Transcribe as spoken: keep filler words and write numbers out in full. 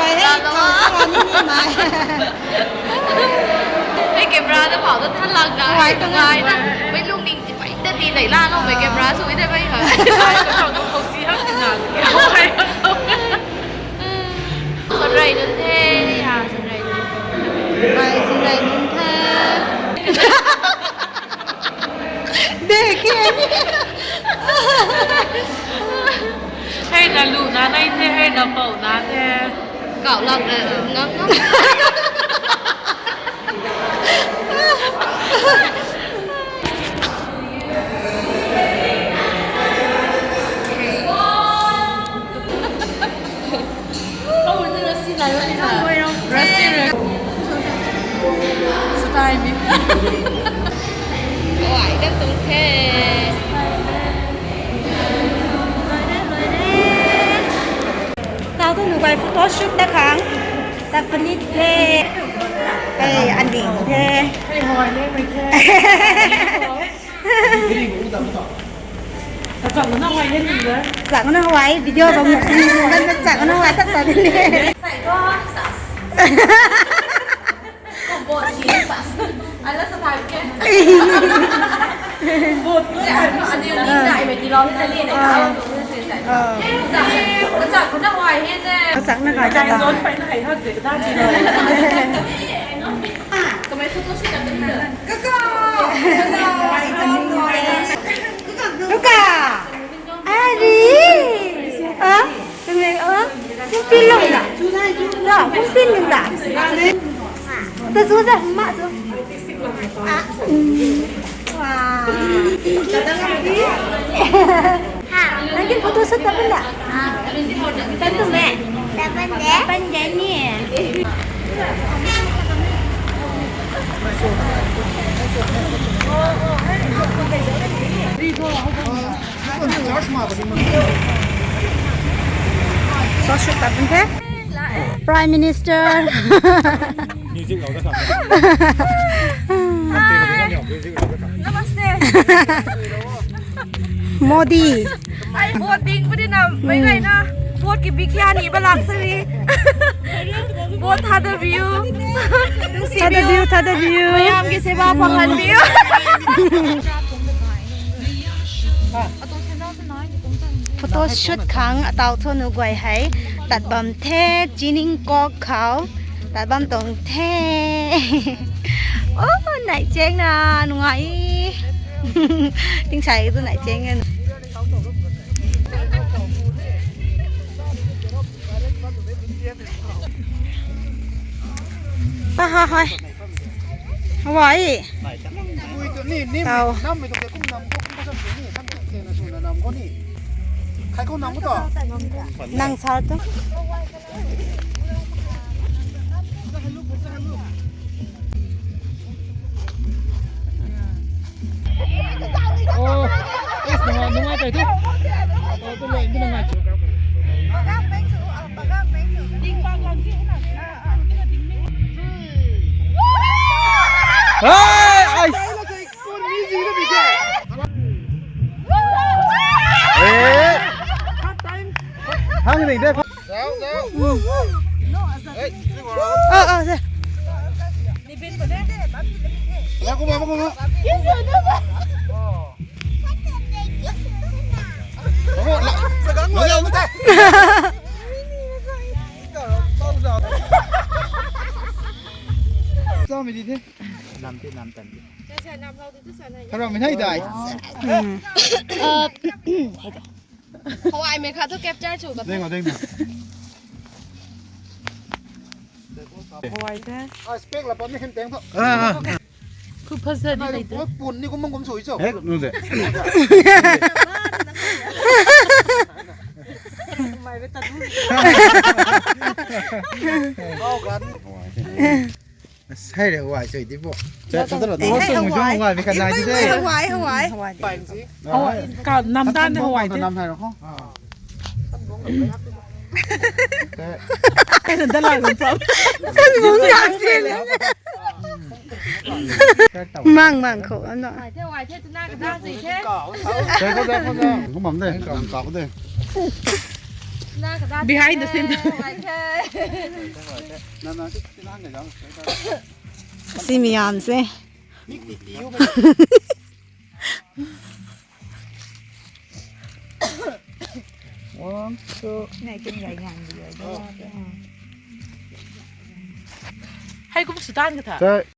Ai, ai, ai, ai, ai, ai. Hei camera ta phau ta than lak na. Ai, ai, ai, ai, ai. Mei lungning ti pai ta ti nei la no, mei camera sw i de mei ha. Ai, ai, ai, ai, ai. Sunray nunc the, ya, sunray nunc. Ai, sunray nunc the. Dekhe. Hei na lu na nai the, hei na pou na the. Kau lak, eh, ngam ngam. Shoot na khang. Tak panit the. Hey, aning the. Chak na hawai, video bam, chak na hawai tak ta din. Chak na hawai tak ta. Luka! Ari! Ah? Tumei, ah? Kumpin lung da? Da, kumpin lung da? Ta zu za, ma zu. Ah, mm. Wow. Ha, nang kin photo shoot ta pun da? Tan tu me? Ta pun de. Pun de ni. Prime Minister Modi. Ai, vote ding puni na, mei gai na. Vote ki bikya ni balak sari. Vote thada biu. Thada biu, thada biu. Mayam ki seba panghan biu. Photo shoot khang atau thu nu guay hei tat bam the, Chiningkok khou tat bam tuang the. Oh, nai cheng na nungai. Ting sai tu nai cheng na. Ha ha ha. Hawai. Tau. Nang sa tu. Oh, es nungai, nungai kai tu. Oh, tu lai, tu nungai. Hey, ai. Eh. Hang ni de. Zau, zau. Hey, oh, oh, sir. Aku mama ko. Nam ti nam tan ti. Kara mi nai dai. Hawai mei kha thu capture chu ka. Deng, deng. Hawai the. Ah, spec la pam ni khen teng tho. Ah, ah. Khu phasa di lai tu. Pun ni kum kum sui cho. Hek nu de. Mai ve ta du. Hawai gan. Sai le hawai sai di bo. Chai ta ta lo. Eh, hawai. Hawai mi kan nai di de. Hawai, hawai. Hawai. Ka nam dan hawai de. Nam hai ro ko. Ai na da la gun pa. San bung nam si le. Mang mang khou ano. Hawai the, hawai the, tu na ka da si the. Chai ko da ko da. Ko mam de. Ka ko de. Behind the scene. Hawai the. Si miyam se. One, two. Hei kum sutan ka tha.